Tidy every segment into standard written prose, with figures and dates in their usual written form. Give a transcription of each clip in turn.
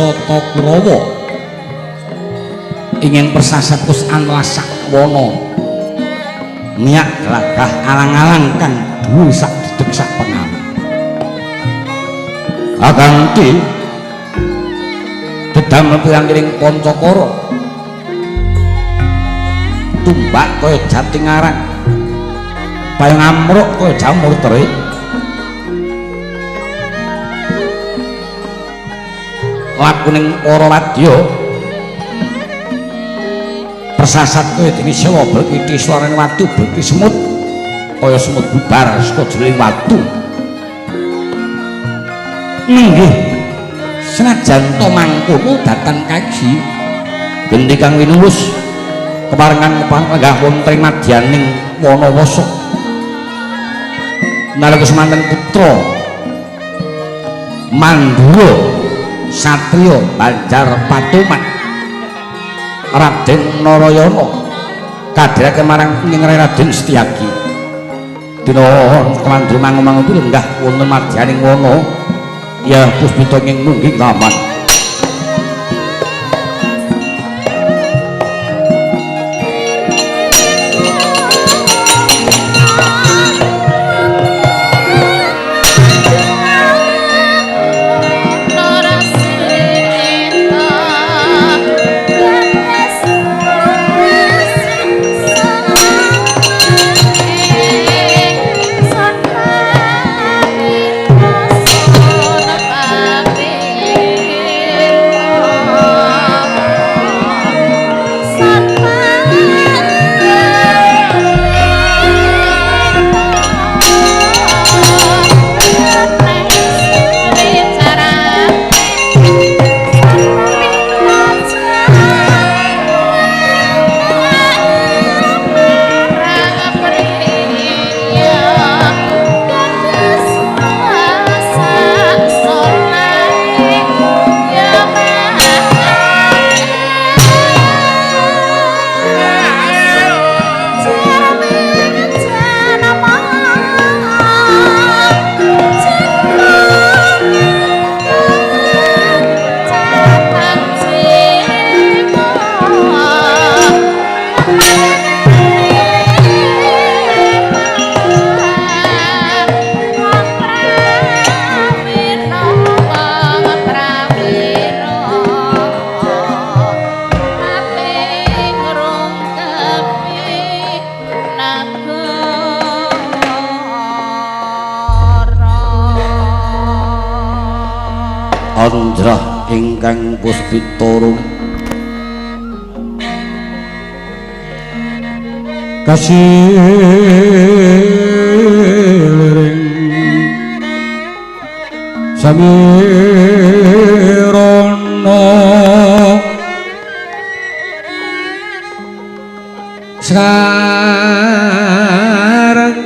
Sata Kurawa ingin persasat kus anlasak wana miyak gelagah alang-alang kang duwe sak dedeg sak pengaruh akanthi dedamel pirang-piring pancakara tumbak kaya jati ngarang payung amruk kaya jamur terik lakuning para wadya persasat kaya dene sewa berkiti swarane watu berkiti semut kaya semut bubar saka jroning watu inggih senajan to mangkono datan kaji gendi kang winuwus keparengan lenggah wonten ing madyaning Wanawasa nalika semanten putra Mandura Satria Banjar Patuman Raden Narayana kadherake marang ing Raden Setyaki dina kemandra mangu-mangu lenggah wonten madyaning wana ya puspita ing mungging taman. Andrah ingkang puspita rum kasiring samirana sareng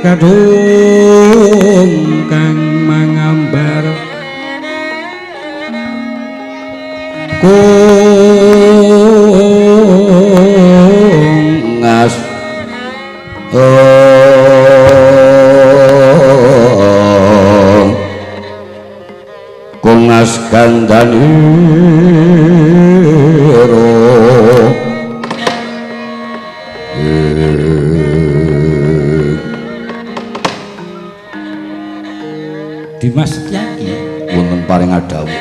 kadung kang mangambar kungas kungas gandhanira Dimas Setyaki wonten paring adhawuh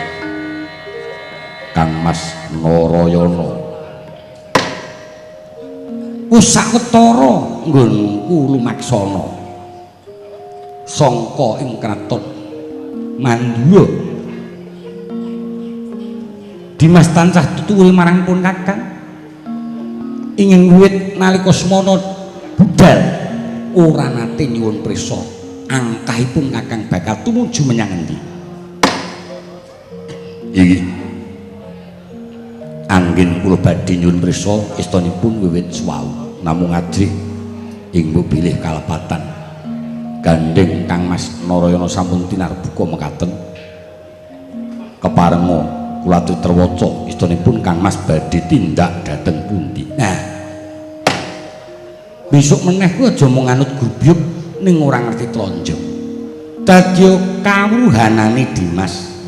Kang Mas Narayana wis sawetara nggonku lumaksana sangka ing kraton Mandura. Dimas tansah tutuwuh marang pun kakang ingin wiwit nalika semana budal ora nate nyuwun prisa angkahipun kakang bakal tumuju menyang endi. Iki anggen kula badhe nyuwun prisa istanipun wiwit suwau namung ajrih ing bilih kalepatan gandheng Kang Mas Narayana sampun tinarbuka mekaten keparenga kula terwaca istanipun Kang Mas badhe tindak dhateng pundi. Nah, besok meneh ku aja mung nganut grubyuk ning ora ngerti tlonjong. Dadi kawruhanane Dimas.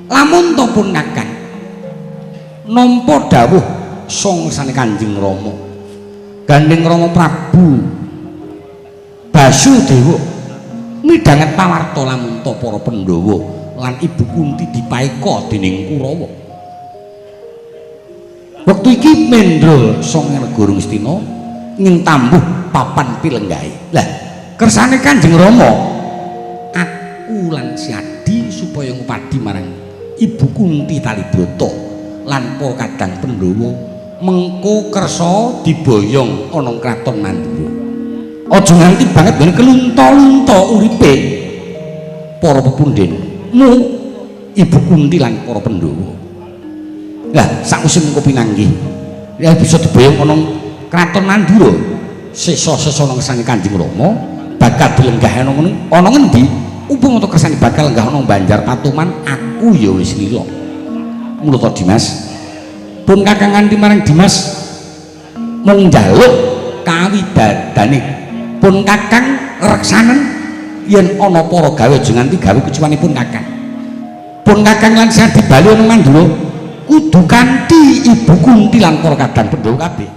Lamun to pun kakang Nampa dawuh sanga Kanjeng Rama. Gandeng Rama Prabu Basudewa midhanget pawarta lamunta para Pandhawa lan Ibu Kunti dipaeka dening Kurawa. Wektu iki mendra sanga negara Ngastina ing tambuh papan pilenggahe. Lah, kersane Kanjeng Rama aku lan Siadi supaya ngupadi marang Ibu Kunti Talibrata lan para kadang Pandhawa mengko kersa diboyong ana kraton Mandura. Aja nganti banget ben kelunta-lunta uripe para pepundhenmu Ibu Kunti lan para Pandhawa. Lah sakwise mengko pinanggih ya bisa diboyong ana kraton Mandura. Sesa-sesa nang kersane Kanjeng Rama bakal dilenggah ana ana ngendi? Upama to kersane bakal lenggah ana Banjar Patuman aku ya wis lila. Mula to Dimas, pun kakang nganti marang Dimas mung njaluk kawidadane pun kakang reksanen yen ana para gawe aja nganti gawe kecuwanipun kakang. Pun kakang lan Siadi bali ana Mandura kudu kanthi Ibu Kunti lan para kadang Pandhawa kabeh.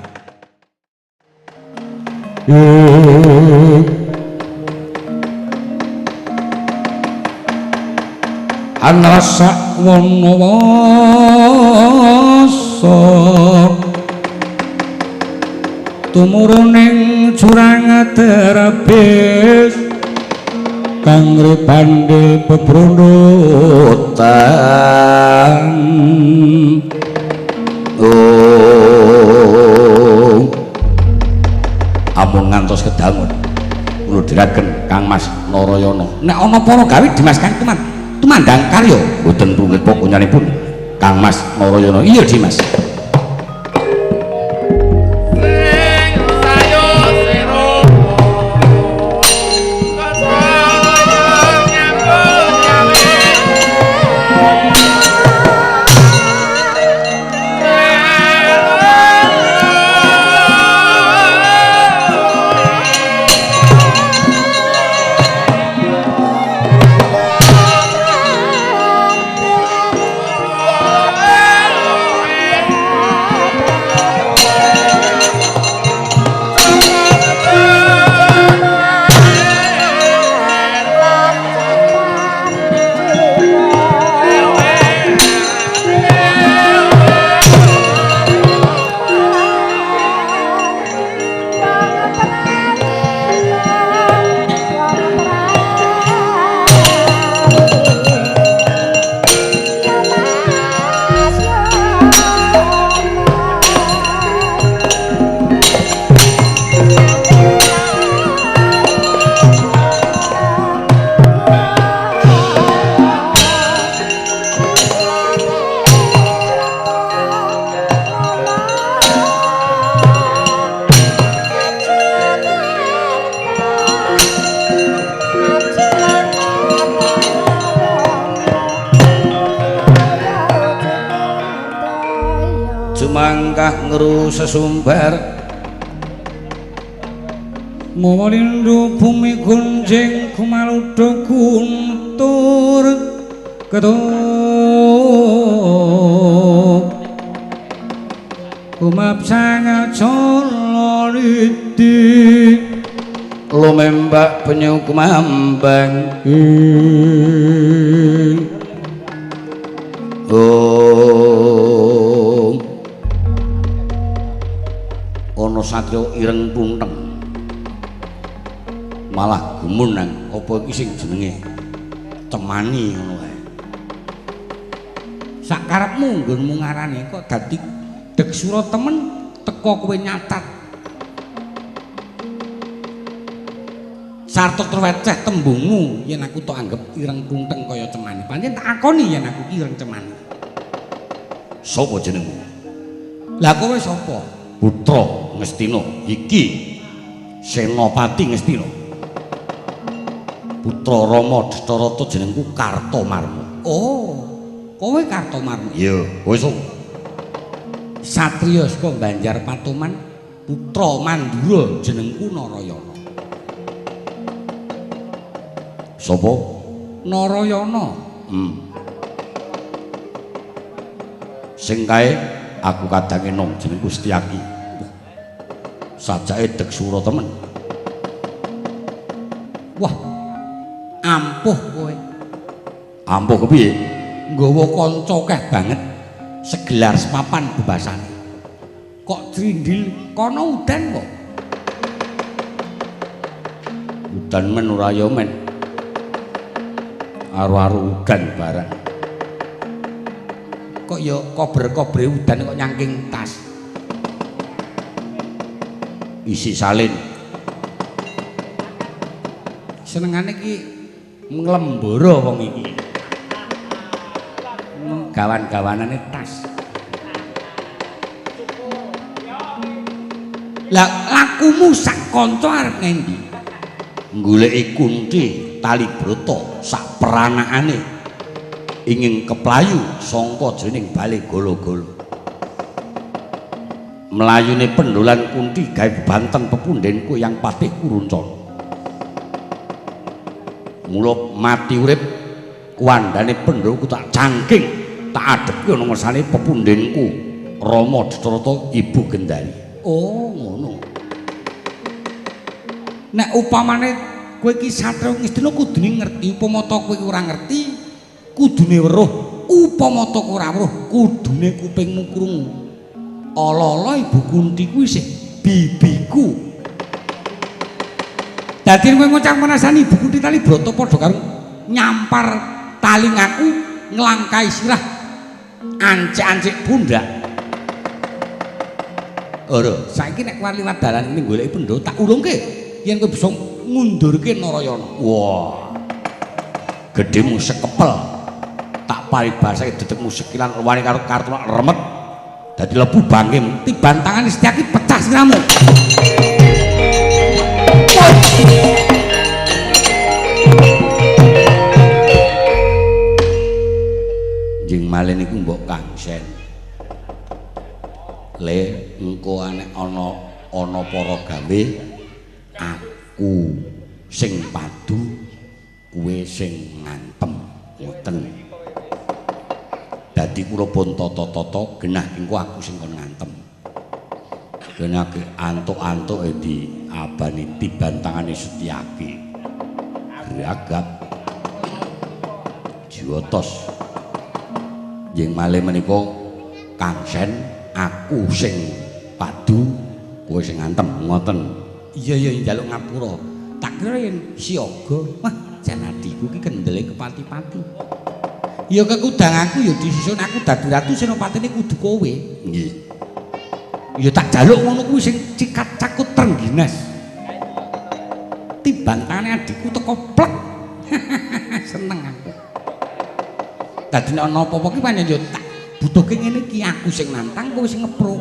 Anrasa wana wasa tumuruning jurang terbis kang ribandhe bebrundutan. Oh, ampun ngantos kedangun kula diraken Kang Mas Narayana. Nek ana para gawe Dimas Kang tumandang karya mboten prunggit pokonyanipun Kang Mas Narayana. Iya Dimas. Jumangkah ngeru sesumbar mawa lindu bumi gunjing kumaludha guntur ketuk kumapsang cala niti lumembak penyu kumambang. Oh, ana satriya ireng tunteng malah gumun nang apa iki sing jenenge Cemani ngono kae. Sakarepmu nggonmu ngarani kok dadi deksura temen teka kowe nyatat. Sarta terweceh tembungmu yen aku tok anggep ireng tunteng kaya Cemani. Pancen tak akoni yen aku ki ireng Cemani. Sapa jenengmu? Lah kowe sapa? Putra Ngastina iki Senopati Ngastina. Putra Rama Dasarata jenengku Kartomarma. Oh, kowe Kartomarma? Iya, kowe sapa? Satriya saka Banjar Patuman, putra Mandura jenengku Narayana. Sapa? Narayana. Sing kae Aku kadange nom jenengku Setyaki. Sajake Deksura temen. Wah, ampuh kowe. Ampuh kepiye? Nggawa kanca akeh banget. Segelar sepapan bebasane. Kok drindil kono udan kok. Udan men ora ya men. Aru-aru udan barang. Kok ya kober-kobre udan kok nyangking tas. Isi salin. Senengane iki nglembara wong iki. Gawan-gawanane tas. Lah lakumu sak kanca arep ngendi? Goleki Kunti Talibrata sak peranakane ingin keplayu sangka jroning bale gala-gala. Mlayune pendolan Kunti gawe bebanten pepundhenku yang patih Kuruncana. Mula mati urip kuwandane Pandhawa tak cangking, tak adhepke ana ngersane pepundhenku Rama Dasarata Ibu Gendari. Oh, ngono. Nek upamane kowe iki satriya Ngastina kudune ngerti, upama ta kowe ora ngerti kudune weruh, upama ta ora weruh kudune kupingmu krungu. Ala-ala Ibu Kunti kuwi isih bibiku. Dadi kowe ngocang menasani Ibu Kunti Talibrata padha karo nyampar talingaku nglangkai sirah ancik-ancik pundak. Ora, saiki nek kowe liwat dalan ini goleki Pandhawa tak ulungke yen kowe bisa ngundurke Narayana. Wah. Gedhemu sekepel. Tak paribasake dedekmu sekilan wani karo kartu remet. Dadi lebu bangkem tiban tangane Setyaki pecah siramu. Jing malih niku mbok Kangsen. Le engko anek ana para gawe aku sing padu kowe sing ngantem ngoten. Dadi kula pun tata-tata genah engko aku sing kon ngantem. Genah antuk-antuk di abani tiban tangane Setyaki. Gragap jiwatos. Jing malih menika Kangsen aku sing padu kowe sing ngantem ngoten. Iya iya njaluk ngapura. Tak kira yen siaga. Wah, jan adhiku ki kendele kepati-pati. Ya kekudang aku ya disusun aku dadi ratu senopatine kudu kowe. Nggih. Ya tak jaluk ngono kuwi sing cikat cakut trengginas. Tiban tangane adhiku teko plek. Seneng aku. Dadi nek ana apa-apa ki pancen ya tak butuhke ngene iki aku sing nantang kowe sing ngepruk.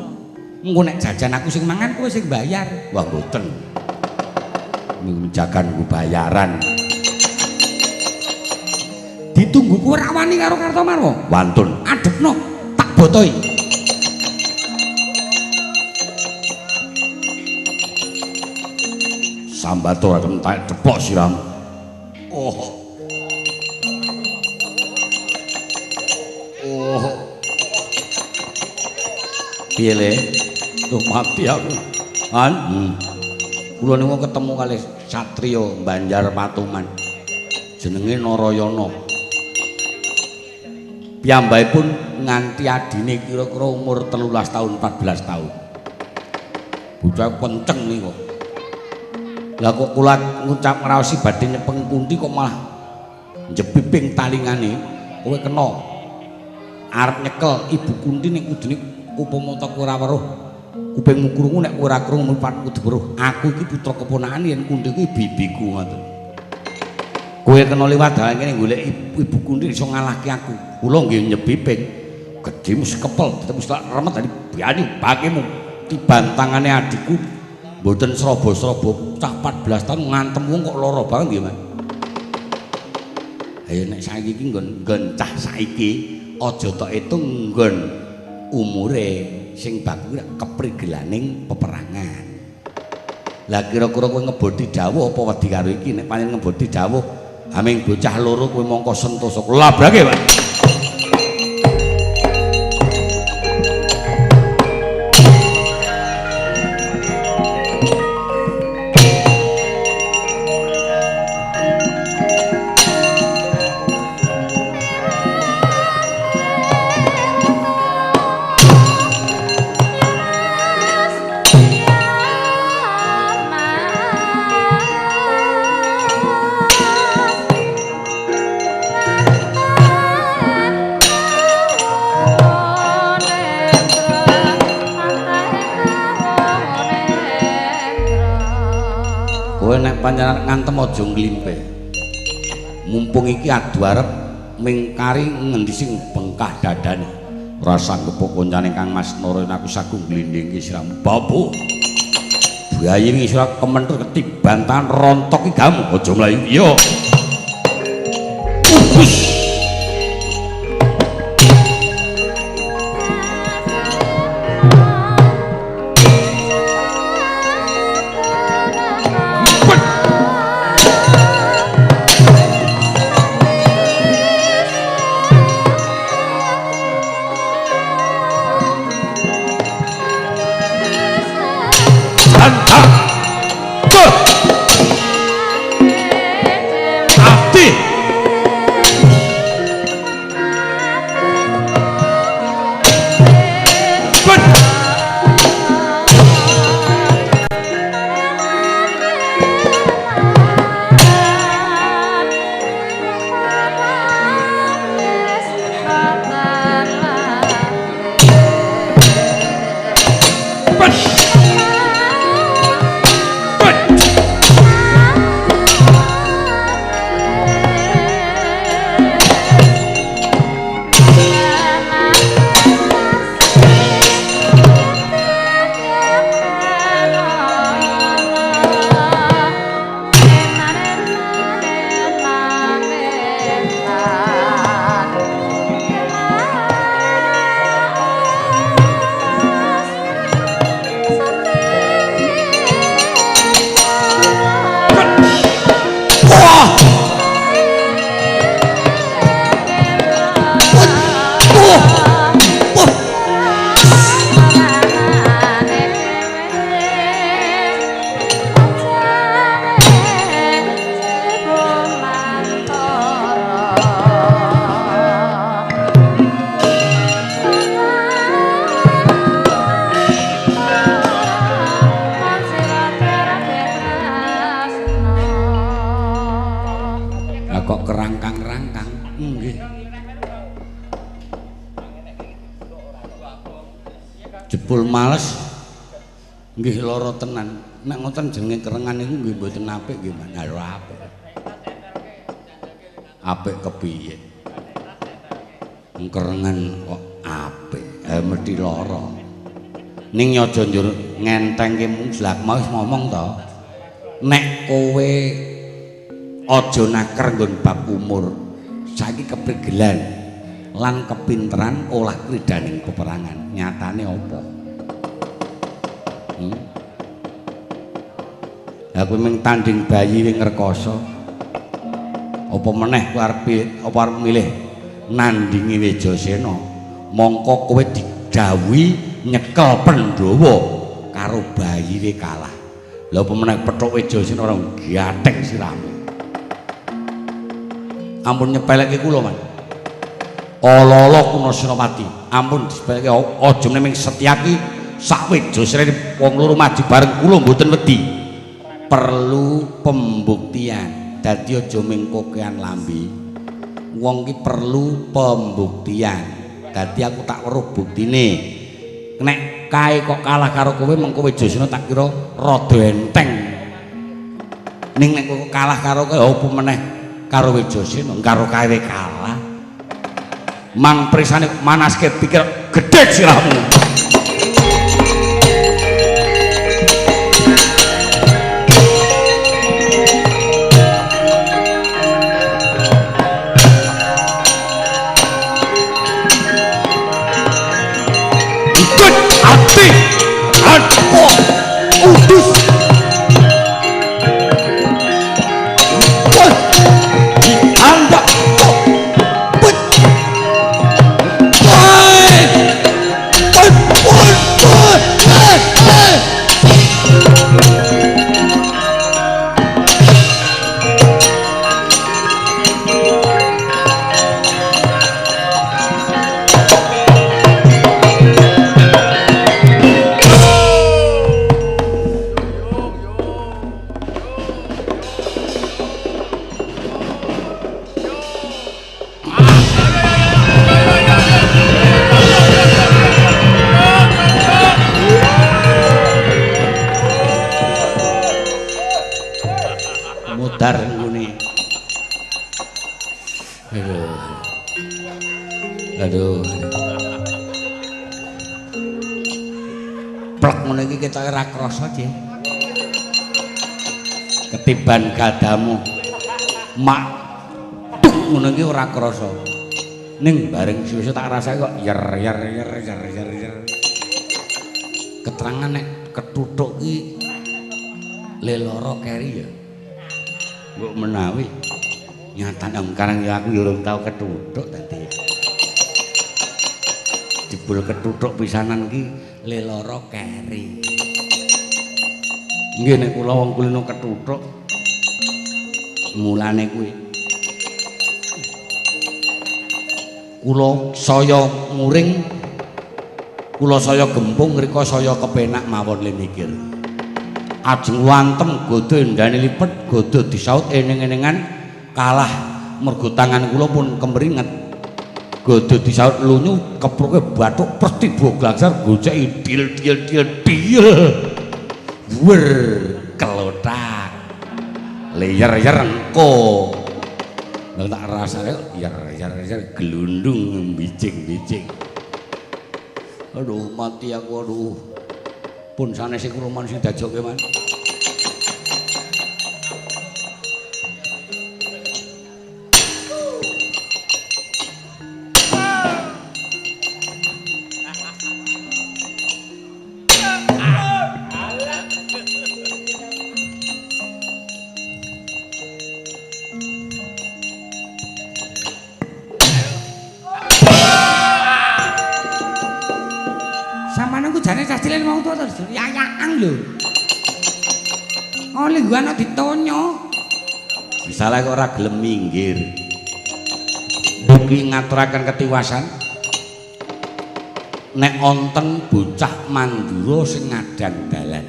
Engko nek jajan aku sing mangan kowe sing bayar. Wah mboten. Niku jagan nggo bayaran. Ditunggu kowe ora wani karo Kartomarwa. Wantun. Adepno tak botoi. Sambat ora kentek ceplok siramu. Oh. Oh. Piye le? Duh mati aku. Han. Kula niku ketemu kalih satriya Banjar Patuman. Jenenge Narayana. Piyambakipun nganti adine kira-kira umur 13 tahun 14 tahun. Bocah kenceng niku. Lah kok kula ngucap ngraosi badhe nyepeng Kunti kok malah njepiping talingane. Kowe kena arep nyekel Ibu Kunti ning kudune upama ta ora weruh. Kupingmu krungu nek ora krungu mripatmu kudu weruh. Aku iki putra keponakan yen Kunti kuwi bibiku ngoten. Kowe kena liwat dalan kene golek Ibu Kunti iso ngalahke aku. Kula nggih nyepiping. Gedhemu sekepel, tetep wis remet dadi banyu bakemu tiban tangane adhiku. Mboten srobo-srobo cah 14 tahun ngantem wong kok lara banget nggih, Mas. Ayo nek saiki iki nggon cah saiki aja tok itung nggon umure sing baku keprigelaning peperangan. Lah kira-kira kowe ngeboti dawuh apa wedi karo iki? Nek pancen ngeboti dawuh aming bocah loro kowe mongko sentosa. Labrake, Pak. Nek panjenengan ngantem aja nglimpe. Mumpung iki adu arep mingkari ngendi sing bengkah dadane. Ora sanggup koncane Kang Mas Noro aku sagung glindingke siramu. Babu. Bayi wingi sira kementhur ketiban tangan rontok iki gamu aja mlayu. Iya. Wis. Jebul males nggih lara tenan. Nek ngoten jenenge kerengan niku nggih mboten apik nggih Mas. Lha apik. Apik kepiye? Kerengan kok apik, mesti lara. Ning aja njur ngentengke mung jelak mau wis ngomong to. Nek kowe aja naker nggon bab umur, saiki keprigelan lan kepinteran olah kridaning peperangan. Nyatane apa? Lah kowe mung tanding bayi wing ngrekoso. Apa meneh kowe arep apa arep milih nandingi Wejasena? Mongko kowe didhawuhi nyekel Pandhawa karo bayine kalah. Lah apa meneh pethuk Wejasena ora gatheng siramu. Ampun nyepelekke kula, Mas. Ala-ala kuna Senopati, ampun disepelekke aja mung Setyaki sak Wejasena wong loro maju bareng kula mboten wedi. Perlu pembuktian. Dadi aja mung kokean lambe. Wong ki perlu pembuktian. Dadi aku tak weruh buktine. Nek kae kok kalah karo kowe mengko Wejasena tak kira rada enteng. Ning nek kowe kalah karo kowe apa meneh karo Wejasena, karo kae kalah. Mang prisane manaske pikir gedhe sirahmu. Ikut ati aku udus. modar nggone. Aduh. Aduh. Plek ngono iki ketoke ra krasa, Cih. Ketiban gadamu. Mak tuk ngono iki ora krasa. Ning bareng suwe-suwe tak rasake kok yer yer yer yer yer yer. Keterangan nek ketuthuk iki le lara keri ya. Mbok menawi nyatane karang ya aku ya urung tau ketuthuk dadi. Jebul ketuthuk pisanan iki le lara keri. Nggih nek kula wong kulino ketuthuk mulane kuwi. Kula saya muring, kula saya gempung, ngrika saya kepenak mawon le mikir. Ajeng wantem godho endane lipet, godho disaut ening-eningan kalah mergo tangan kula pun kemringet. Godho disaut lunyu kepruke bathuk pertiba glangsar goceki dil dil dil dil. Wer kelotak. Leyer-yer engko. Lha tak rasane yer yer yer gelundung bijing-bijing. Aduh mati aku aduh. Pun sanes iku roman sing dajoke man. Yayaan lho. Oh lingguan ditonyo. Misalnya kok ora gelem minggir. Mugi ngaturaken ketiwasan. Nek wonten bocah Mandura sing ngadang dalan.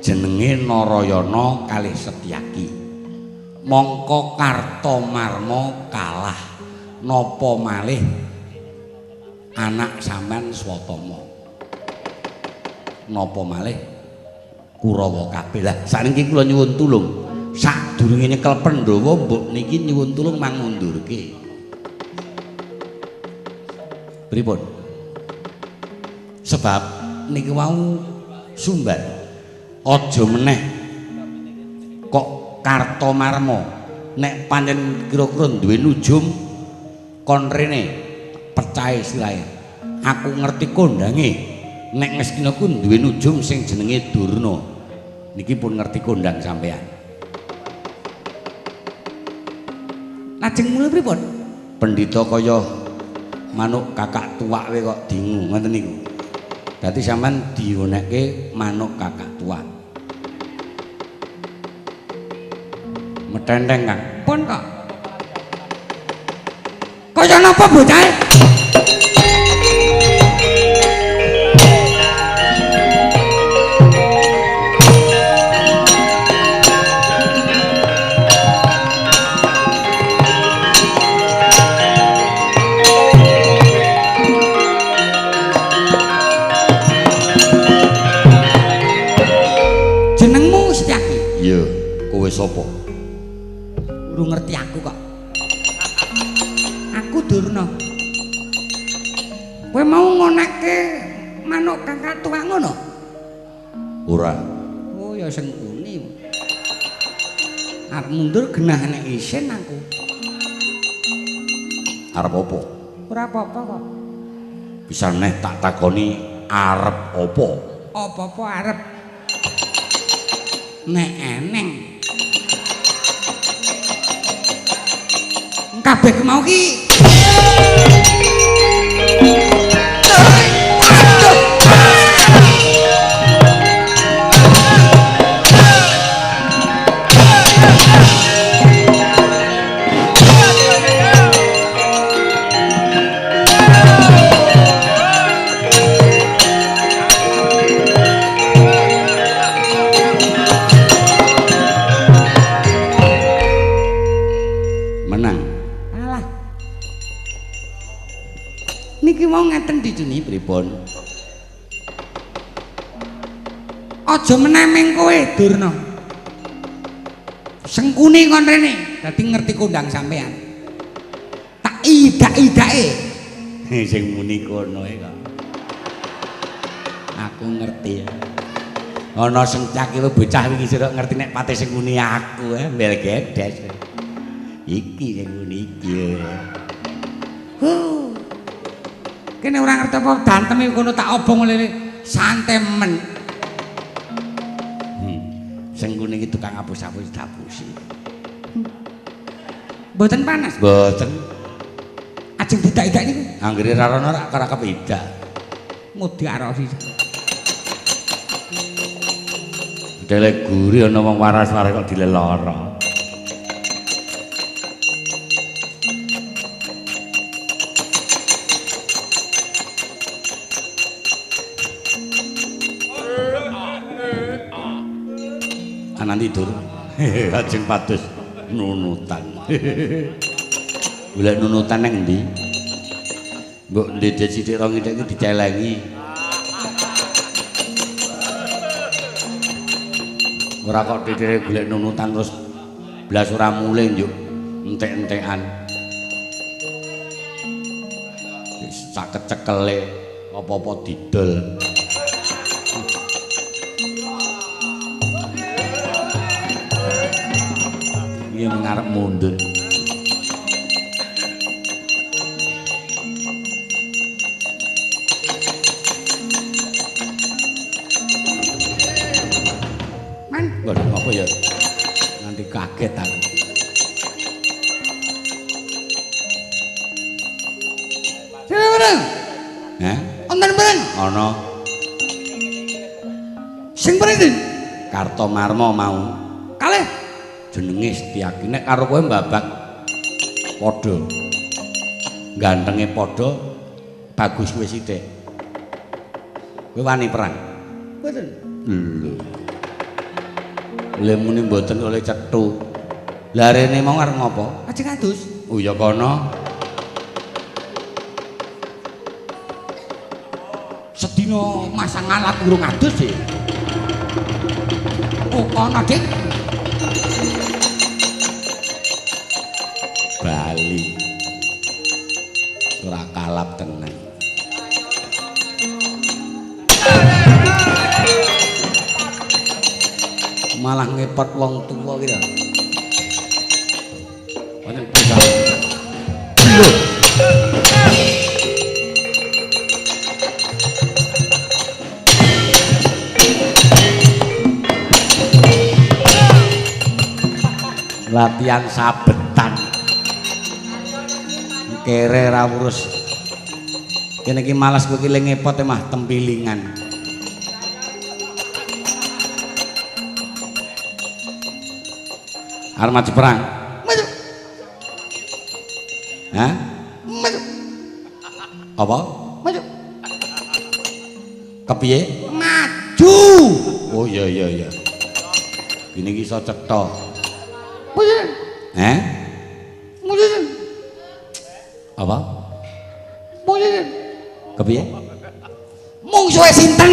Jenenge Narayana kalih Setyaki. Mongko Kartomarma kalah napa malih anak sampean Swatama. Napa malih Kurawa kabeh. Lah sakniki kula nyuwun tulung. Sadurunge nyekel Pandhawa mbok niki nyuwun tulung mangundurke. Pripun? Sebab niki wau sumbar. Aja meneh kok Kartomarma nek pancen kira-kira duwe nujum kon rene pecahe sirahe. Aku ngerti kondange. Nek Ngastina ku duwe nujum sing jenenge Durna. Niki pun ngerti kondang sampean. Lajeng mula pripun? Pendhita kaya manuk kakak tuwak we kok dingu ngoten niku. Dadi sampean diwonekke manuk kakak tuwak. Metenteng, Kang. Pun kok. Kaya napa bocahe? Sapa? Urung ngerti aku kok. Aku Durna. Kowe mau ngonekke manuk kakak tuwak ngono? Ora. Oh ya sengkuni. Arep mundur genah nek isin aku. Arep apa? Ora apa-apa kok. Bisa neh tak takoni arep apa? Apa-apa arep. Nek eneng kabeh mau ki. Pripun? Aja meneh ming kowe Durna. Sengkuni kon rene, dadi ngerti kondang sampean. Tak idak-idake. Sing muni kono e kok. Aku ngerti. Ana sengcak iki bocah wingi sira ngerti nek pate Sengkuni aku mbel gedes. Iki sing muni iki. Huh. Kene ora ngerti apa danteme kono tak obong lele santai men. Sengkuni iki tukang apus-apus diapusi. Mboten panas? Mboten. Ajeng didak-idak niku. Anggere ra rono rak ora kepidak. Ngudi arosi. Dele guri ana wong waras-waras kok dileloro. Anan tidur. Ajeng pados nunutan. Golek nunutan nang endi? Mbok ndedek sithik rong ithik iki dicelengi. Ora kok titire golek nunutan terus blas ora mulih njuk entek-entekan. Wis cakecekele apa-apa didol. Iki ngarep mundur. Waduh, apa ya? Nanti kaget aku. Sing bareng. Hah? Wonten bareng? Ana. Sing bareng? Kartomarma mau. Kalih jenenge Setyaki. Nek karo kowe mbabak padha. Gantenge padha, bagus kowe sithik. Kowe wani perang? Mboten. Lho. Lemune mboten oleh cethu. Lah rene mau arep ngopo? Ajeng adus. Oh ya kono. Sedina masang alat urung adus e. Oh kono, Dik. Bali. Ora kalap tenan. Malah ngepot wong tuwa ki lho. Pancen bisa. Lho. Latihan sabetan. Kere ra urus. Kene iki malas kowe iki le ngepot mah tempilingan. Arep maju perang. Maju. Hah? Maju. Apa? Maju. Kepiye? Maju. Oh iya iya iya. Gini iki iso cetha. Maju. Heh? Maju. Apa? Maju. Kepiye? Mungsuhe sinten?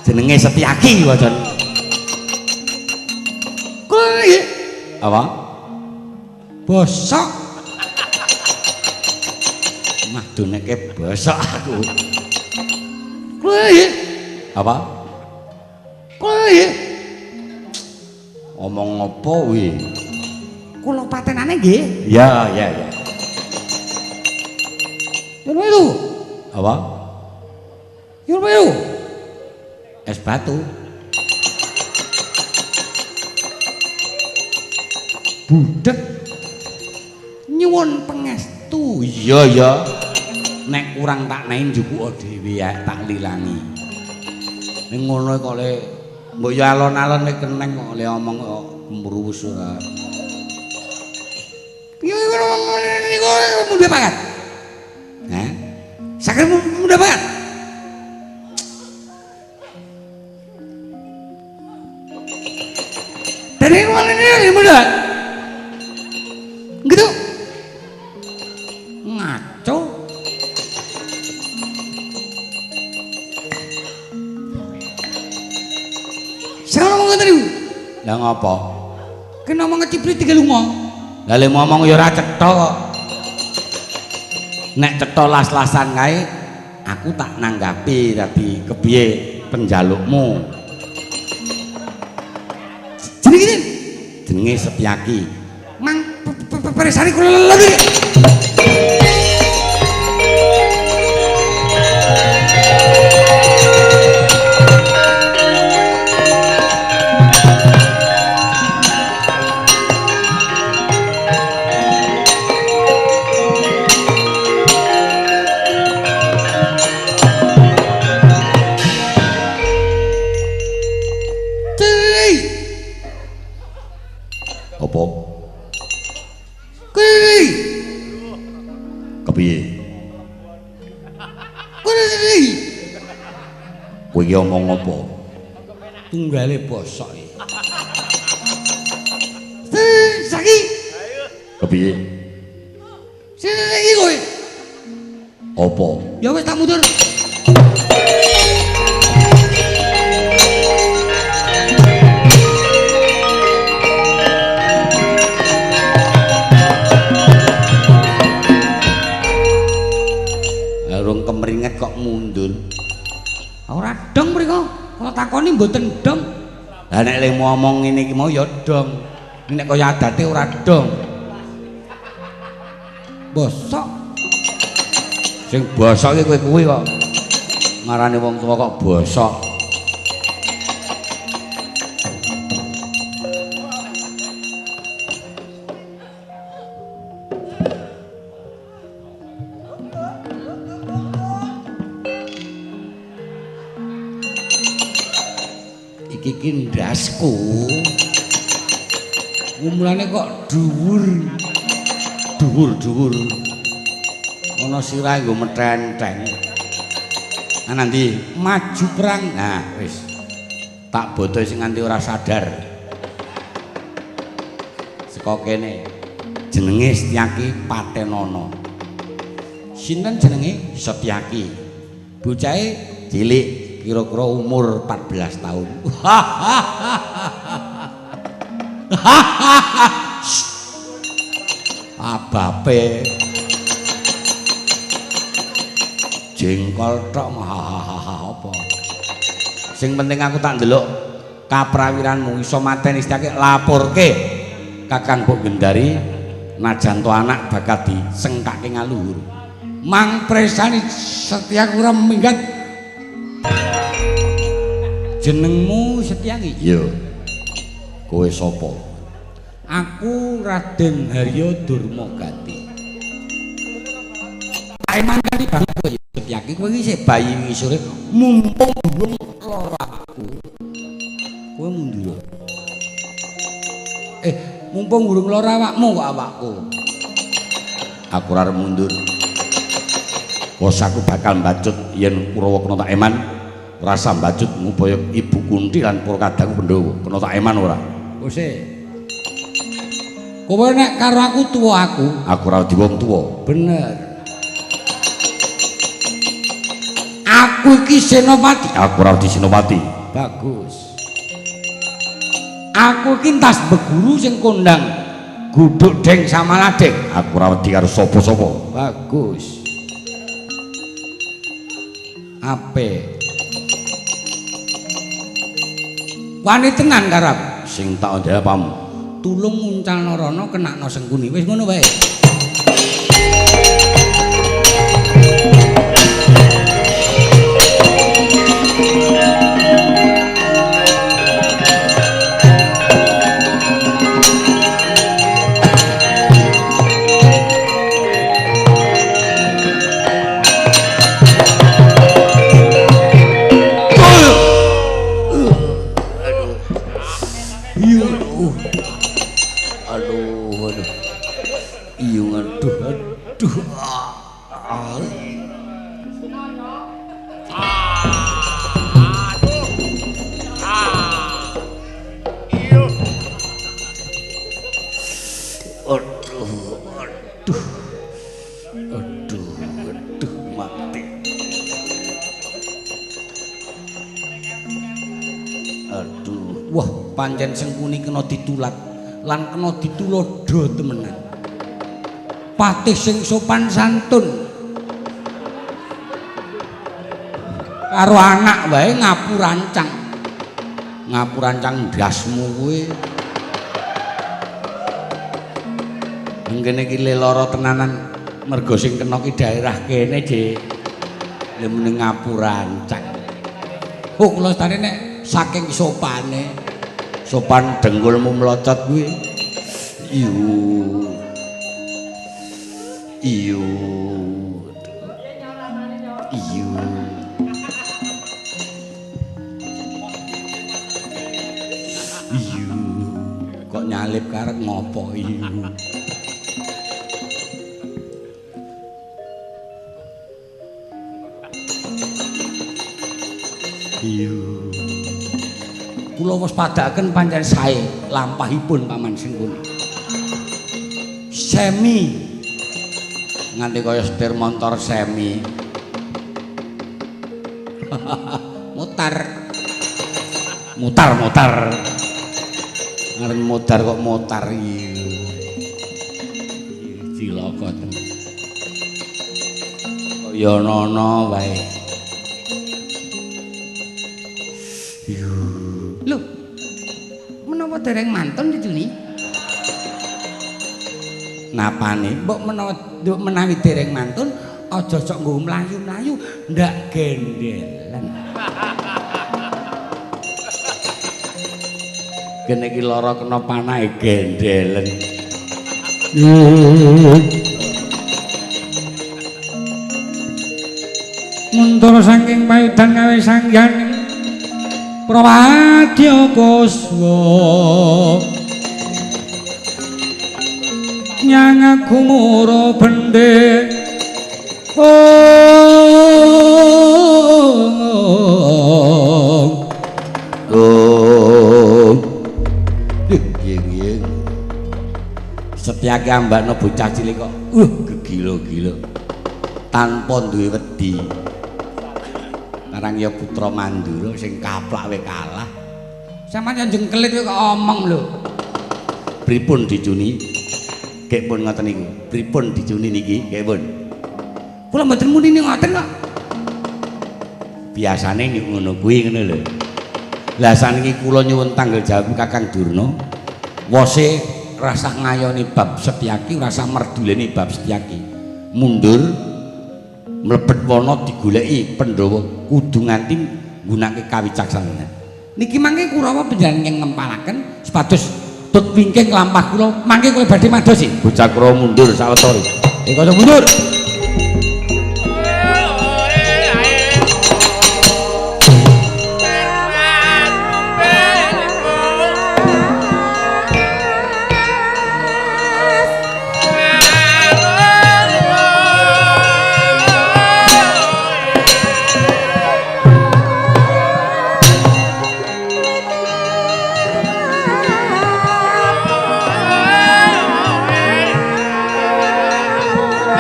Jenenge Setyaki wajan. Kula niki. Apa? Bosok. Mah duneke bosok aku. Kula niki. Apa? Kula niki. Omong apa kuwi? Kula patenane nggih. Ya, ya, ya. Nyuwun itu. Apa? Nyuwun itu. Es batu. Budek. Nyuwun pangestu. Iya, ya. Nek kurang tak nehi njukuka dhewe ya, tak lilangi. Ning ngono kok le mbok ya alon-alon nek keneng kok le omong kok kemruwus ora. Piye niku mundhak banget. Hah? Saged mundhak banget. Dene ngene mundhak. Gitu. Ngaco. Sing ngomong ngoten niku. Lah ngopo? Kena ngomong ngeciplit iki lunga. Lah le ngomong ya ora cetha kok. Nek cetha las-lasan kae aku tak nanggapi tadi kepiye penjalukmu. Jenenge jenenge Setyaki. Mang peresane kula lho. Kowe iki omong apa? Tunggale bosok iki. Saiki kepiye? Saiki kowe. Apa? Ya wis tak mundur. Urung kemringet kok mundur. Ora dong mriko. Kula takoni mboten dong. Lah nek le ngomong ngene iki mau ya dong. Nek kaya adate ora dong. Bosok. Sing bosok iki kowe kuwi kok. Ngarani wong tuwa kok bosok. Iki ndasku. Umurane kok dhuwur. Dhuwur-dhuwur. Ana sirahe nggo metenteng. Nah nanti maju perang. Nah wis. Tak boto sing nganti ora sadar. Saka kene jenenge Setyaki Patenono. Sinten jenenge? Setyaki. Bocahe cilik, kira-kira umur 14 tahun. Abape jengkol tok apa. Sing penting aku tak ndelok kaprawiranmu iso mateni Setyaki, laporke Kakang Mbok Gendari najan to anak bakal disengkake ngaluhur. Mang presani Setyaki ora minggat. Jenengmu Setyaki? Iya. Kowe sapa? Aku Raden Haryo Durmagati. Eman kali banget kowe Setyaki, kowe iki isih bayi ngisore mumpung durung lara aku. Kowe mundur. Mumpung durung lara awakmu kok awakku. Aku ora arep mundur. Bos aku bakal mbacut yen Kurawa kena tak eman. Rasa mbacut ngupaya Ibu Kunti lan para kadangku Pandhawa. Kena tak eman ora? Wis. Kowe nek karo aku tuwa aku, aku ora wedi wong tuwa. Bener. Aku iki Senopati. Aku ora wedi Senopati. Bagus. Aku iki entas beguru sing kondang guduk deng samaladeng. Aku ora wedi karo sapa-sapa. Bagus. Apik. Wani tenan karo aku. Sing tak andhel apamu? Tulung nguncalno rono kenakno Sengkuni. Wis ngono wae. Mati. Aduh. Wah, pancen Sengkuni kena ditulat lan kena ditulodho temenan. Patih sing sopan santun. Karo anak wae ngapurancang. Ngapurancang ndasmu kuwi. Ngene iki lara tenanan mergo sing kena ki daerah kene, Dik. Lha muni ngapurancang. Oh, kula stane nek saking sopane. Sopan dengkulmu mlocot kuwi. Iyo. Iyo. Iyo. Iyo. Kok nyalip karek ngopo iyo. Iyo. Kula wis padhaken pancen sae lampahipun Paman Sengkuni. Semi nganti kaya setir montor semi. Mutar. Mutar-mutar. Arep mutar kok mutar iki. Cilaka tenan. Kaya ana wae. Yo. Lho. Menapa dereng mantun dicuni? Napane? Mbok menawa menawi dereng mantun aja sok nggo mlayu-mlayu ndak gendelen. Kene iki lara kena panahe gendelen. Muntur saking payudan gawe sangyan Prawadya Kuswa nyang gumura bende oh yen Setyaki ambakno bocah cilik kok gegila-gila tanpa duwe wedi. Karang ya putra Mandura sing kaplak we kalah. Sampeyan jengkelit kok omong lho. Pripun dicuni? Gek pun ngoten niku. Pripun dicuni niki? Gek pun. Kula mboten muni ngoten kok. Biasane ngono kuwi ngono lho. Lah saniki kula nyuwun tanggel jawab Kakang Durna. Wose rasah ngayoni bab Setyaki, rasah merduleni bab Setyaki. Mundur mlebet wana digoleki Pandhawa kudu nganti nggunakake kawicaksanan. Niki mangke Kurawa panjenengan ngempalaken supados tut wingking lampah kula mangke kula badhe madosi. Bocah Kurawa mundur sawetara. Kanca mundur.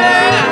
Yeah.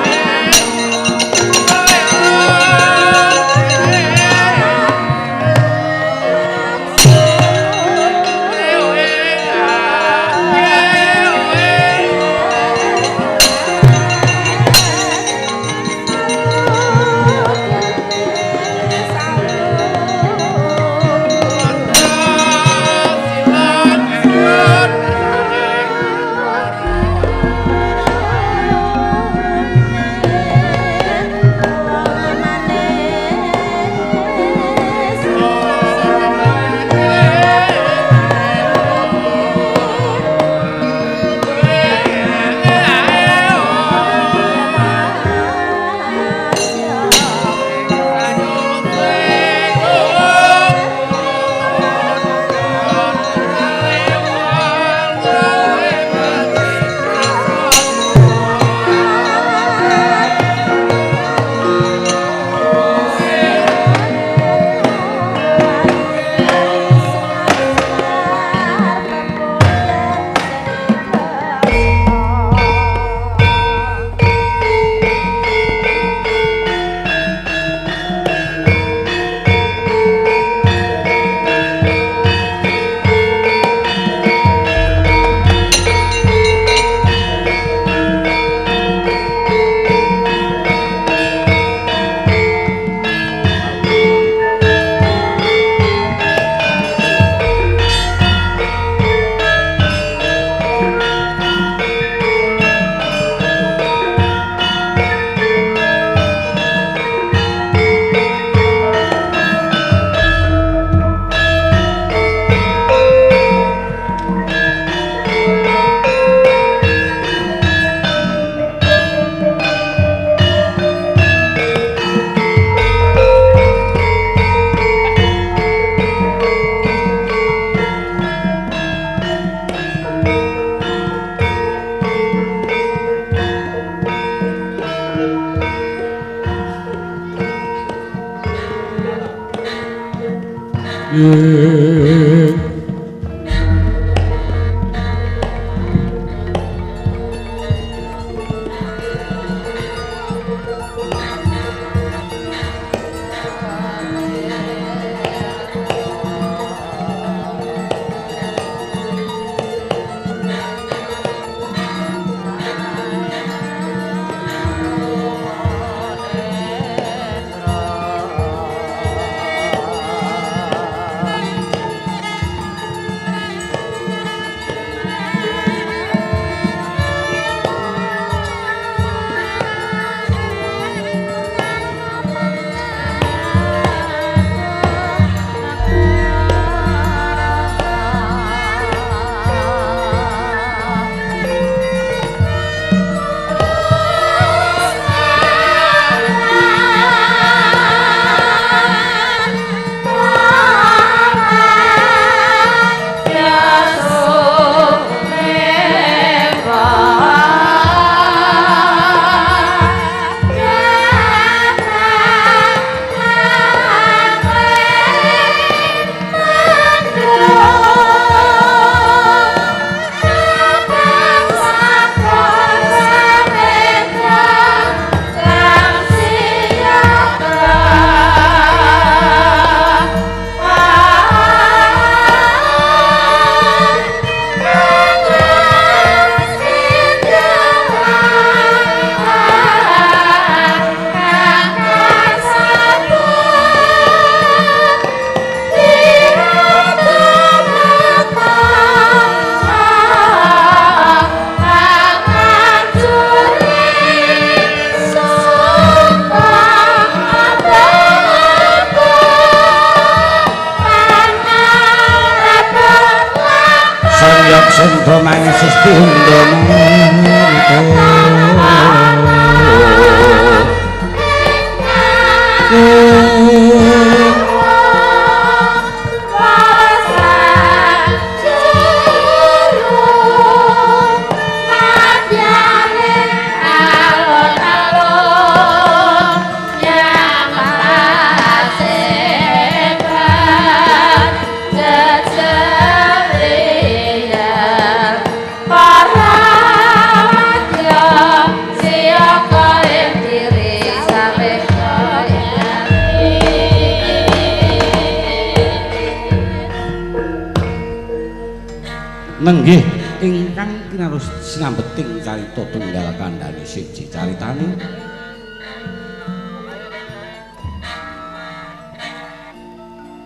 Nenggih ingkang kinarus sinambeting carita tunggal kandhane siji caritane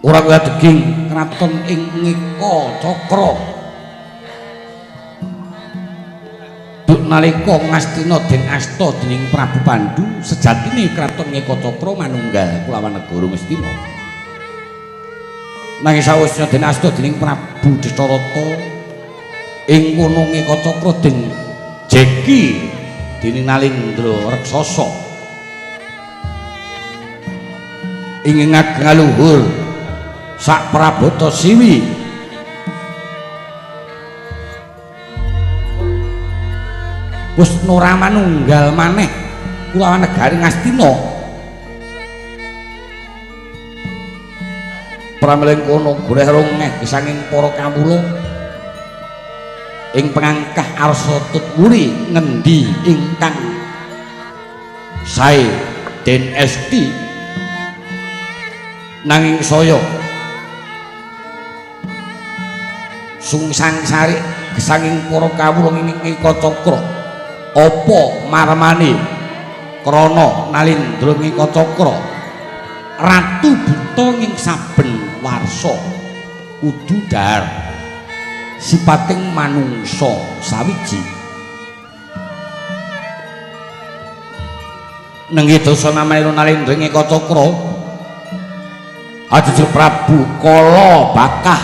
ora kaya deging kraton ing Ngeka Cakra duk nalika Ngastina den asta dening Prabu Pandu sejatine kraton Ngeka Cakra manunggal kulawan negara Ngastina nanging sawise den asta dening Prabu Dasarata ing kono Ngeka Cakra den jeki dening Nalindra Raksasa ing ngageng aluhur sak prabata siwi wis ora manunggal maneh kulawan negari Ngastina pramila kono goleh rongeh gesanging para kawula ing pengangkah arsa tutwuri ngendi ingkang sae den esti nanging saya sungsang sarik gesanging para kawula ing Ngeka Cakra apa marmane krana Nalindra Ngeka Cakra ratu buta ing saben warsa kudu dhahar sipating manungsa sawiji nenggih dosa namane Nalindra Ngeka Cakra ajujur Prabu Kala Bakah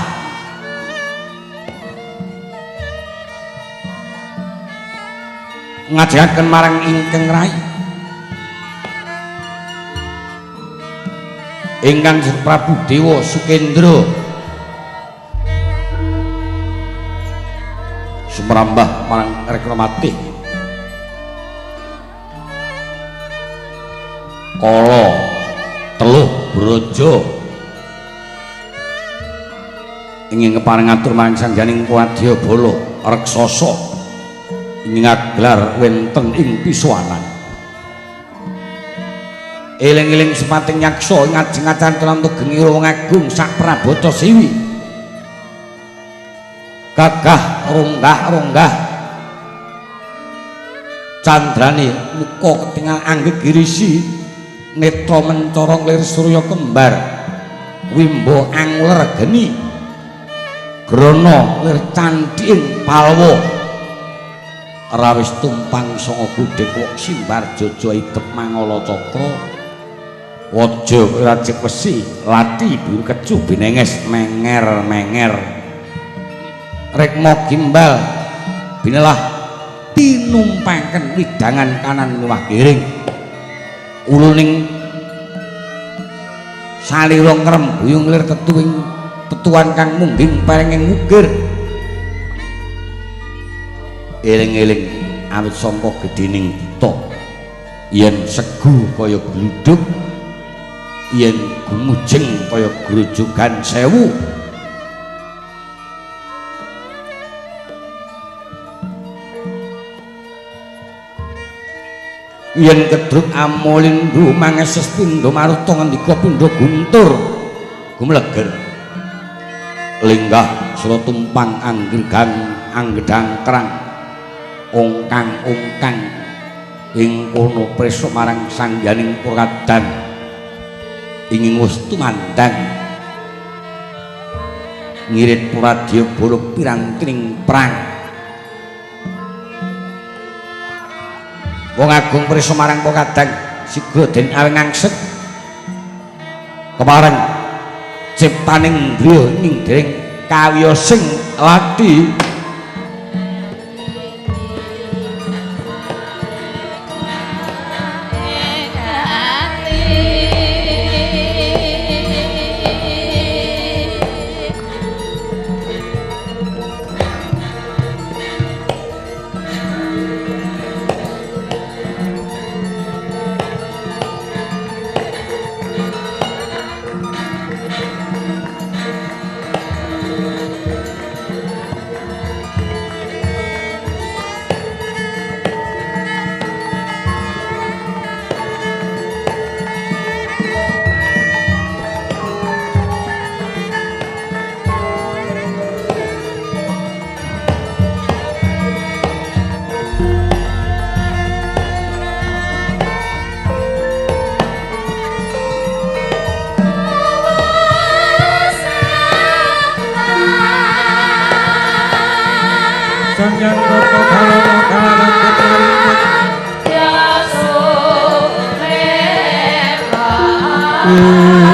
ngajengaken marang ingkang rai ingkang Prabu Dewa Sukendra sumrambah marang Rekramatih Kala Teluh Braja Ingin kepareng atur marang sangjaning Wadyabala raksasa ingin ngaglar wonten ing pisuwanan. Eling-eling sepating yaksa ing ajeng acan lan tugengira wong agung sak prabata siwi. Gagah ronggah-ronggah candrane muka ketingal anggeg girisi netra mencorong lir surya kembar wimbo angler geni grana lir candhiing palwa rawis tumpang sanga gudhek wok simbar jojo idep mangala cakra waja rajik wesi lati biru kecu binenges menger-menger rekma gimbal binelah tinumpangken widangan kanan luwah kiring uluning salira ngrembuyung lir tetuwing tetuan kang mungging perenging mugir. Eling-eling awit sangka gedhening buta yen segu kaya gluduk yen gumujeng kaya grojogan sewu. Yen kedruk amolindu mangeses pindha maruta ngendika pindha guntur gumleger lenggah sura tumpang anggregang anggedang kerang ongkang-ongkang ing kono prisa marang sangyaning Purwadan ingin wis tumandang ngirit Purwadyabala pirantining perang. Wong agung prisa marang Purwadang sigra den awing angsek kepareng ciptaning ndriya ning dereng kawiyosing lathi. Ah.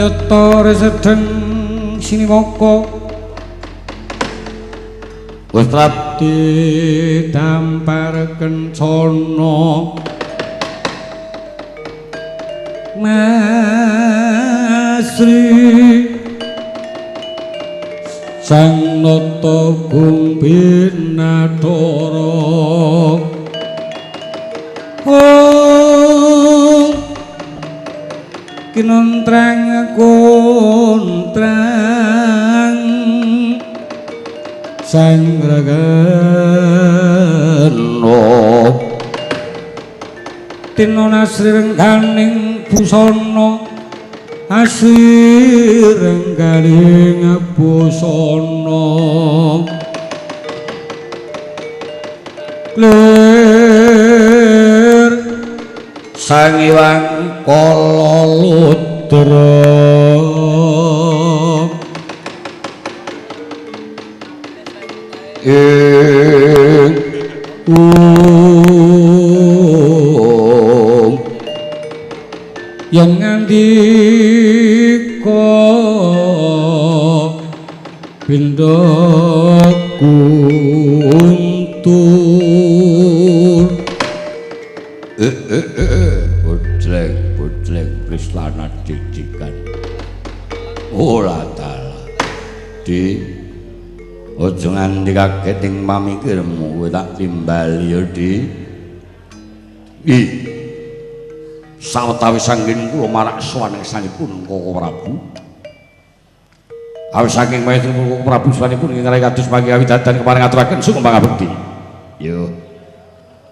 Yata resedeng siniwaka wis prapti dampar kencana Masri Sang Nata Gumbinathara oh kinontrang kontrang Sang Ragana Tino Nasri rengganing busana asri rengganing busana Lir Sang Hyang Kala Ludra ing yen ngandika pindha guntur bojleng bojleng prislana didikan ora dalah di aja nganti kaget ing pamikirmu kowe tak timbali ya di ih sawetawis anggen kula marak sowan ngersanipun Koko Prabu awis saking maestro Koko Prabu sowanipun ingkang kados panggih widadan kepareng ngaturaken sungkem pangabekti yo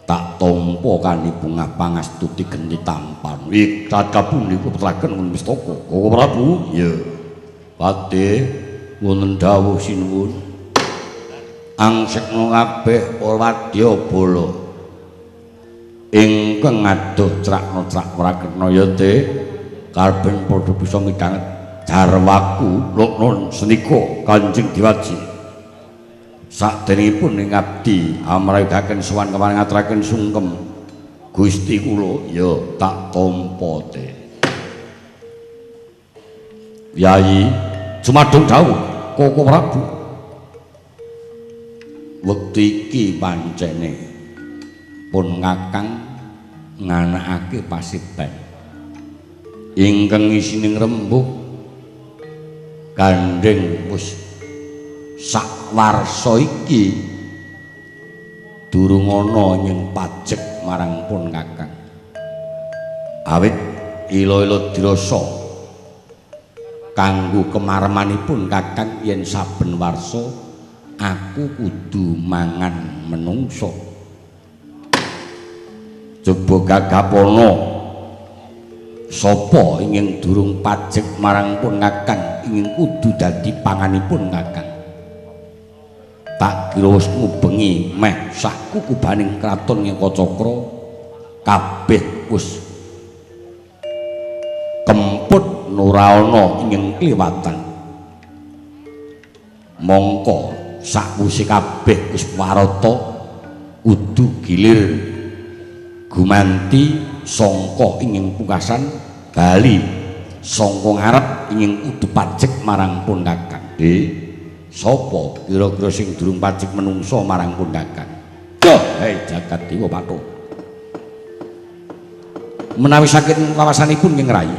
tak tampa kanibungah pangastuti genti tampan iktat kapundi kula petelaken wonten pistaka Koko Prabu ya patih wonten dawuh sinuwun angsekna kabeh wadyabala ingkang adoh crakna crak praketna ya te karben padha bisa midhanget jarwaku loknon senika Kanjeng Dewaji sakderengipun ing abdi amrayudaken sowan kepareng ngaturaken sungkem Gusti kula ya tak tampa te Yai jumadung dawuh Koko Prabu wektu iki pancene pun kakang nganakake pasiban ingkang isining rembug gandheng wis sak warsa iki durung ana ing pajek marang pun kakang awit ila-ila dirasa kanggo kemaremanipun kakang yen saben warsa aku kudu mangan menungso. Coba gagapono sapa ingin durung pajek marang pun kakang ingin kudu dadi panganipun kakang. Tak kira wis ngubengi meh sak kukubaning kraton Ngekacakra kabeh wis kemput ora ana ingin kliwatan. Mongko sakwise kabeh wis warata kudu gilir gumanti sangka ingin pungkasan bali sangka ngarep ingin kudu pajek marang pun kakang. Sapa kira-kira sing durung pajek menungso marang pun kakang? Duh, hei jagat dewa pathuk. Menawi saking kawasanipun ing rayi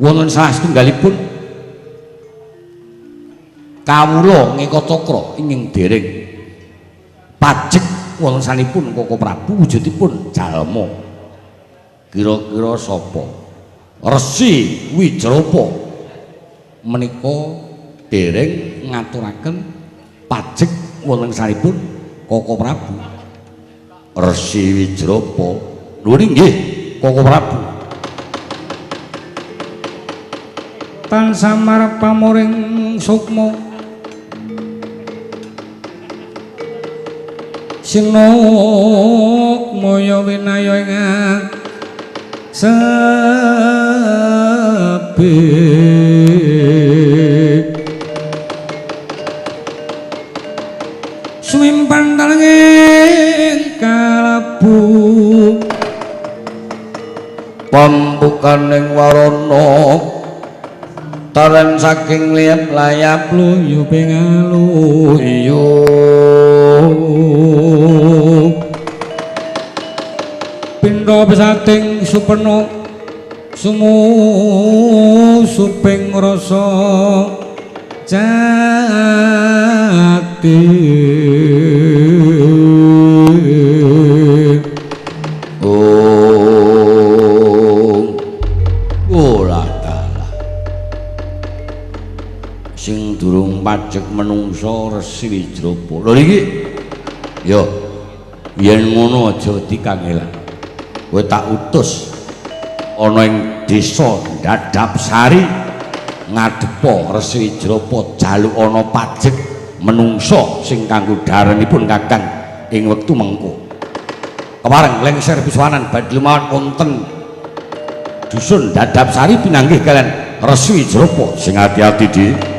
wonten salah setunggalipun kawula Ngekacakra ingkang dereng pajek wonten sanipun Koko Prabu wujudipun jalma. Kira-kira sapa? Resi Wijrapa menika dereng ngaturaken pajek wonten sanipun Koko Prabu. Resi Wijrapa nuwun inggih Koko Prabu. Tansah marep pamuring sukma sinukmaya winaya ing sepi sumimpan talenging kalebu pambukaning warana Taren saking liyap layap luyu pingaluyu pindha besating supena sumu suping rasa jati. Oh, ora dalah sing durung pajek menungso Resi Wijrapa. Lho iki yo yen ngono aja dikangelan. Kowe tak utus ana ing desa Dadapsari ngadepa Resi Wijrapa jaluk ana pajek menungso sing kanggo darenipun Kakang ing wektu mengko. Kepareng lengser piswanan badhe lumawan wonten dusun Dadapsari pinanggih kalian Resi Wijrapa. Sing ati-ati Dik.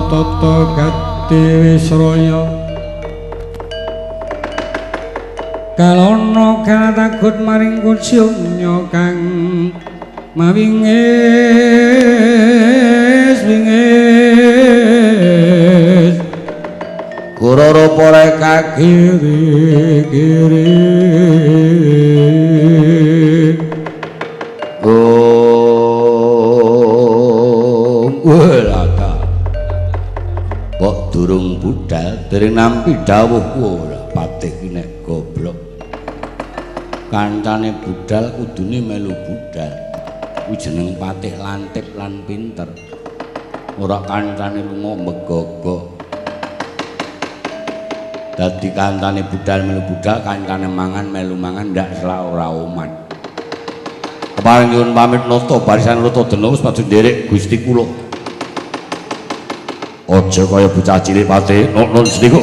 Tata gati wisraya kalana katagut maring kusyumnya kang mawingis wingis Gurara para kiri kiri. Kok durung budal dereng nampi dawuh ora patih ki nek goblok. Kancane budal kudune melu budal. Kuwi jeneng patih lantip lan pinter. Ora kancane lunga megogok. Dadi kancane budal melu budal, kancane mangan melu mangan ndak selak ora oman. Kepareng nyuwun pamit nata barisan Rata Dena wis padha nderek Gusti kula. Aja kaya bocah cilik pate, nun seniku.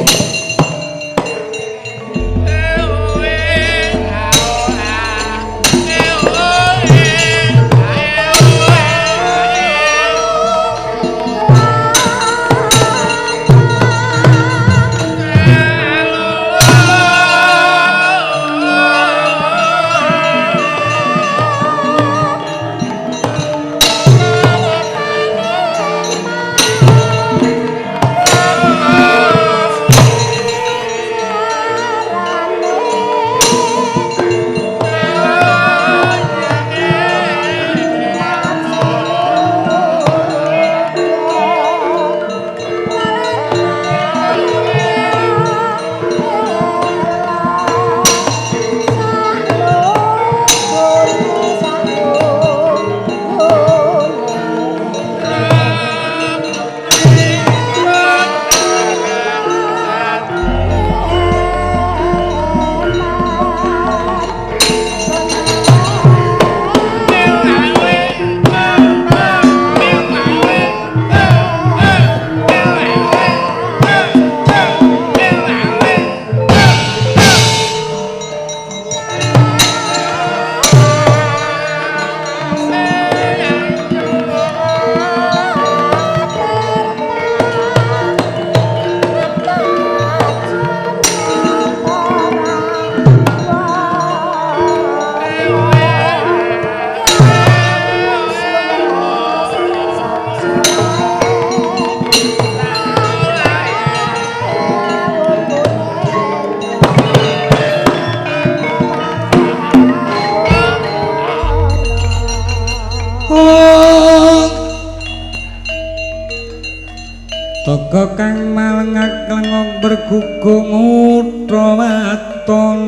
Toko kang malengak lengok bergugung utha waton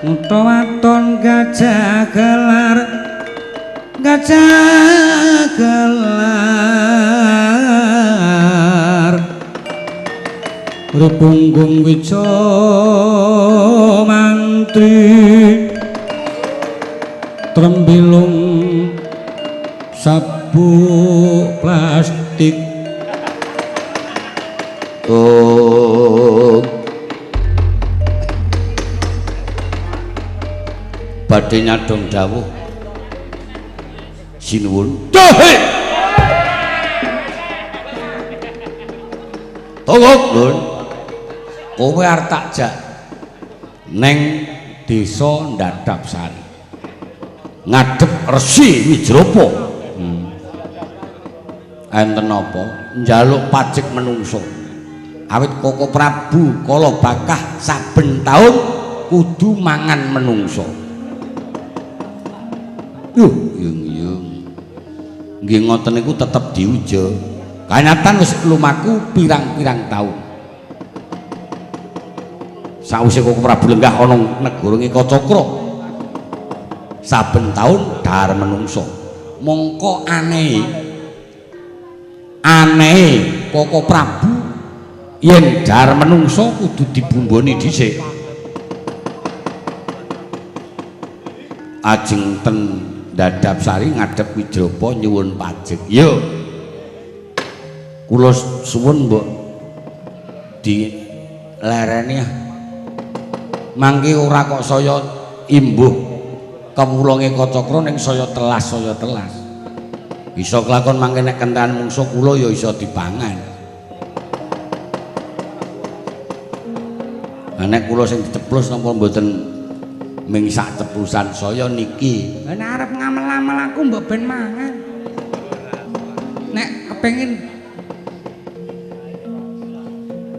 Unta waton gajah gelar, gajah gelar. Rupunggung wica mantri trembilung sabuk plastik. Oh, badhe nyadong dawuh sinuwun. Duh! Tolong lur, kowe arep tak jak neng desa Ndadapsari ngadhep Resi Wijrapa. Enten apa njaluk pajek menungso awit Koko Prabu Kala Bakah saben taun kudu mangan menungso. Yuh, yung yung. Nggih ngoten niku tetep diuja. Kanyatan wis lumaku pirang-pirang taun. Sawise Koko Prabu lenggah ana negara Ekacakra, saben taun dhahar menungso. Mongko anehe anehe Koko Prabu yen dhahar menungso kudu dibumboni dhisik. Ajeng ten Ndadapsari ngadhep Wijrapa nyuwun pajek. Yo. Kula suwun mbok dilereni ah. Mangke ora kok saya imbuh kawula Ekacakra ning saya telas saya telas. Bisa kelakon mangke nek kentekan mungsuh kula ya iso dipangan. Lah nek kula sing diceplus napa mboten ming sak ceplusan saya niki. Lah nek arep ngamel-amel aku mbok ben mangan. Nek kepengin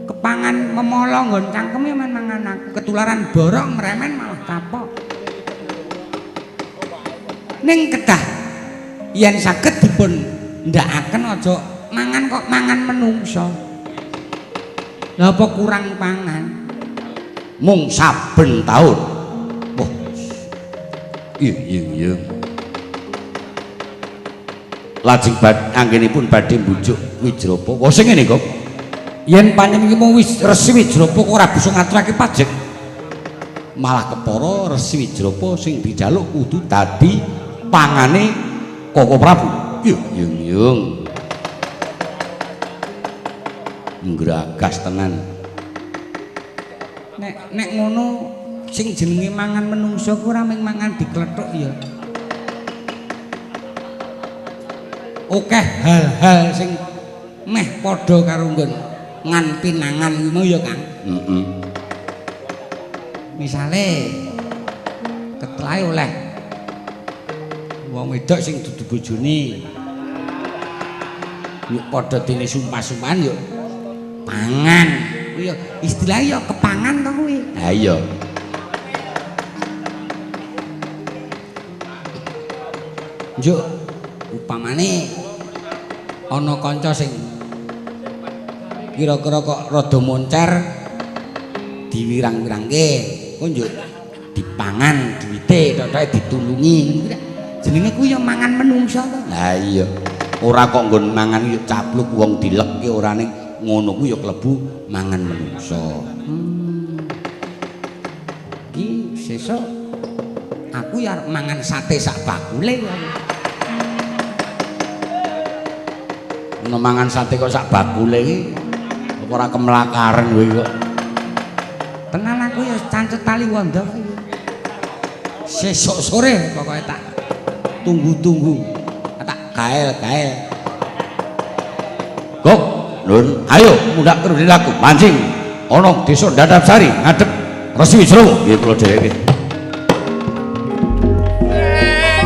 kepangan memolo nggon cangkeme men mangan aku, ketularan borong mremen malah kapok. Ning kedah yen saged dipun ndhakaken aja mangan kok mangan menungso. Lha apa kurang pangan? Mung saben taun. Wah. Iya iya. Lajeng anggenipun badhe mbujuk Wijrapa. Wah sing ngene kok. Yen panjenengan wis Resi Wijrapa kok ora bisa ngaturake pajek. Malah kepara Resi Wijrapa sing dijaluk kudu dadi pangane Koko Prabu. Yuh yung yung. Ngragas tenan. Nek nek ngono sing jenenge mangan menungso ku ora mung mangan diklethuk ya. Akeh hal-hal sing meh padha karo nggon ngan pinangan kuwi mau ya, Kang. Heeh. Misale ketlae oleh wong wedok sing dudu bojone. Yuk padha dene sumpah-sumpahan yuk pangan. Kuwi ya istilah ya kepangan to kuwi. Ha iya. Njuk upamane ana kanca sing kira-kira kok rada moncer diwirang-wirangke, kok njuk dipangan duwite, thotoke ditulungi. Jenenge kuwi ya mangan menungso to. Lah iya. Ora kok nggon mangan yo capluk wong dilekke ora ning ngono kuwi ya klebu mangan menungso. Iki sesuk aku ya arep mangan sate sak bakule. Ono mangan sate kok sak bakule iki apa ora kemlakaren kowe kok. Tenan aku ya cancet tali wondo iki. Sesuk sore pokoke tak tunggu-tunggu. Tak gael-gael. Gok, Nun, ayo mundak terus laku mancing. Ana desa Ndadapsari ngadep Resi Wijrapa. Nggih kula dheweke. Hey!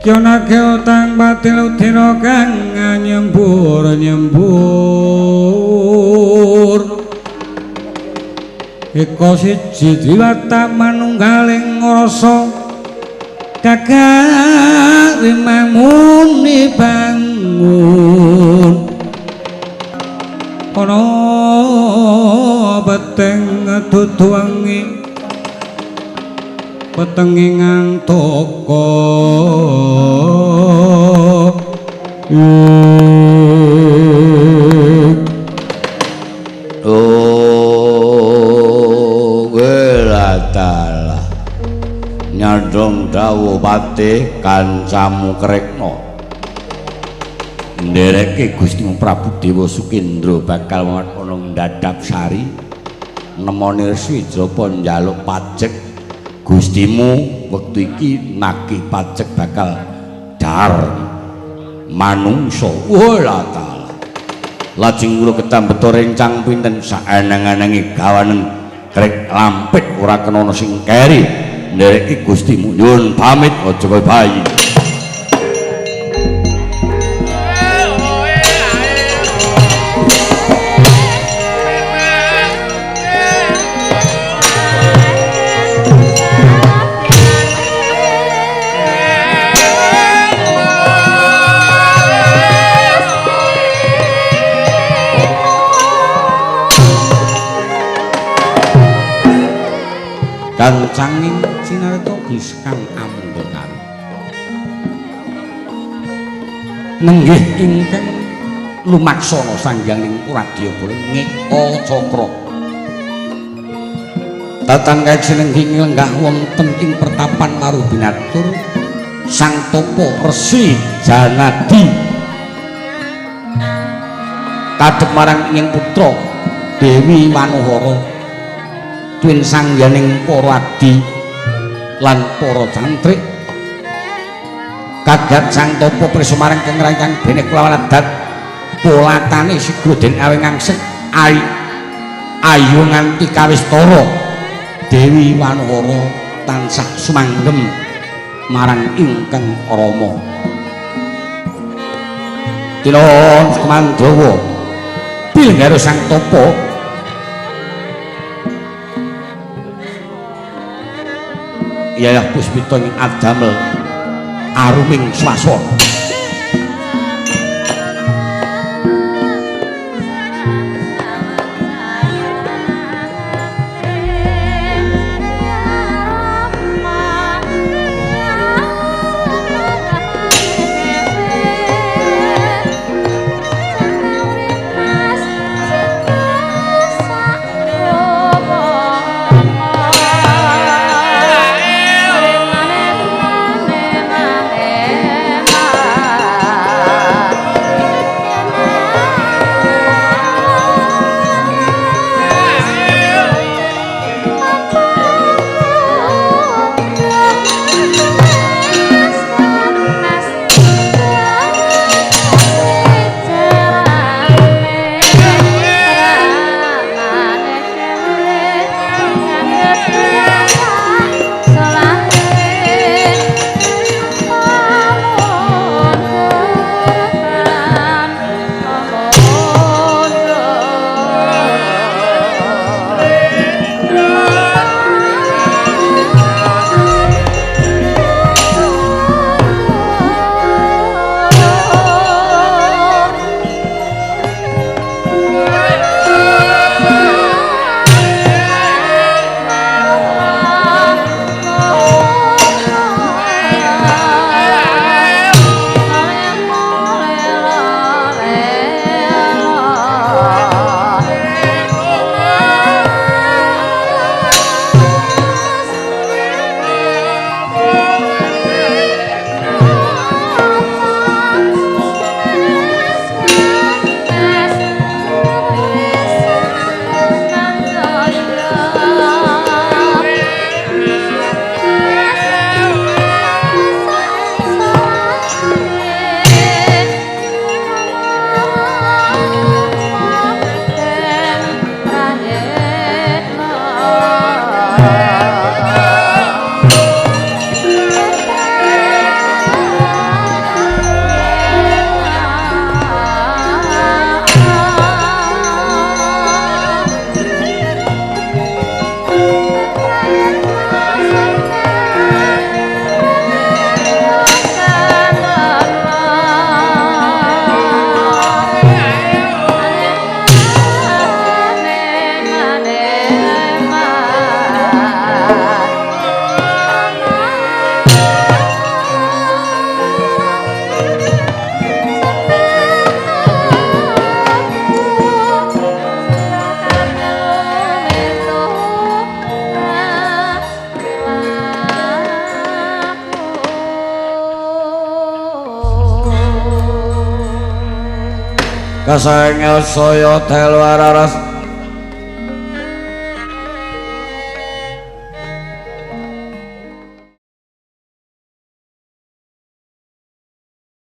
Yonake utang batil udira kang nyembur nyembur. Eko siji diwata manunggaling rasa gagak rimamuni bangun. Ana peteng dudu wengi petenge ngantaka. Oh, welatalah nyandhong dawuh patih kancamu Krekna. Ndereke Gusti Prabu Dewa Sukendra bakal ana ndadhap sari nemoni Resi Japa njaluk pajek. Gustimu wektu iki nagih pajek bakal dhahar manungsa. Wala taala. Lajeng kula ketambeto rencang pinten saeneng-enenge gawanen krek lampit ora kena ana sing keri. Ndereke Gustimu nyuwun pamit aja kaya bayi. Kancanging cinarta giskang amungkang nenggih ingkang lumaksana sanghyanging Radya Bala ngeka cakra tatang kaeksi nenggih lenggah wonten ing pertapan Marubinatur Sang Tapa Resi Janadi kadhep marang ing putra Dewi Manohara tuwin sangyaning para abdi lan para cantrik. Kagat Sang Tapa prisa marang kang rangkang bene kulawan adat polatane sigra den awe ngangsek ayo nganti kawistara. Dewi Manohara tansah sumanggem marang ingkang Rama. Tinon Sumandawa pilenggaru Sang Tapa Yayah Puspita ing adamel aruming swasana. Mane mane mane. Kasangel saya telu araras.